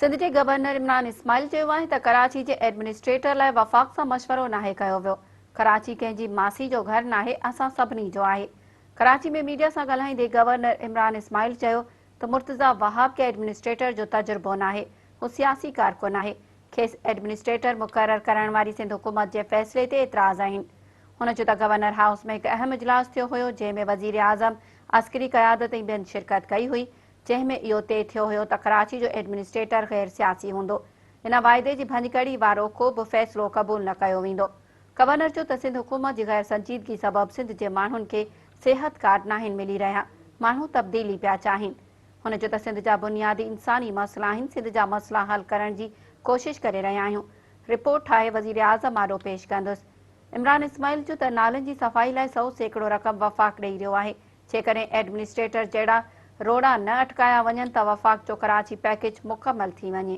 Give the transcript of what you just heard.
سنڌ جي گورنر عمران اسماعيل چيو آهي ته ڪراچي جي ايڊمنسٽريٽر لاء وفاق سان مشورو ناهي ڪيو ويو، ڪراچي ڪنهن جي ماسي جو گهر ناهي، اسان سڀني جو آهي. ڪراچي ۾ ميڊيا سان ڳالهائيندي گورنر عمران اسماعيل چيو ته مرتضيٰ وهاب کي ايڊمنسٽريٽر جو تجربو ناهي، هو سياسي ڪارڪن آهي، کيس ايڊمنسٽريٽر مقرر ڪرڻ واري سنڌ حڪومت جي فيصلي تي اعتراض آهن. هن چيو ته گورنر هائوس ۾ هڪ اهم اجلاس ٿيو هيو، جنهن ۾ وزيراعظم، عسڪري قيادت ۽ ٻين شرڪت ڪئي هئي، جنهن ۾ اهو طئي ٿيو هيو ته ڪراچي جو ايڊمنسٽريٽر غير سياسي هوندو. ان واعدي جي ڀڃڪڙي وارو ڪو به فيصلو قبول نه ڪيو ويندو. گورنر چيو ته سنڌ حڪومت جي غير سنجيدگي سبب سنڌ جي ماڻهن کي صحت ڪارڊ ناهن ملي رهيا، ماڻهو تبديلي پيا چاهين. هن چيو ته سنڌ جا بنيادي انساني مسئلا آهن، سنڌ جا مسئلا حل ڪرڻ جي ڪوشش ڪري رهيا آهيون، رپورٽ ٺاهي وزيراعظم آڏو پيش ڪندس. عمران اسماعيل چيو ته نالن جي صفائي لاء 100% رقم وفاق ڏئي رهيو آهي، جيڪڏهن ايڊمنسٽريٽر جهڙا روڙا نه اٽڪايا وڃن ته وفاق جو ڪراچي پيڪيج مڪمل ٿي وڃي.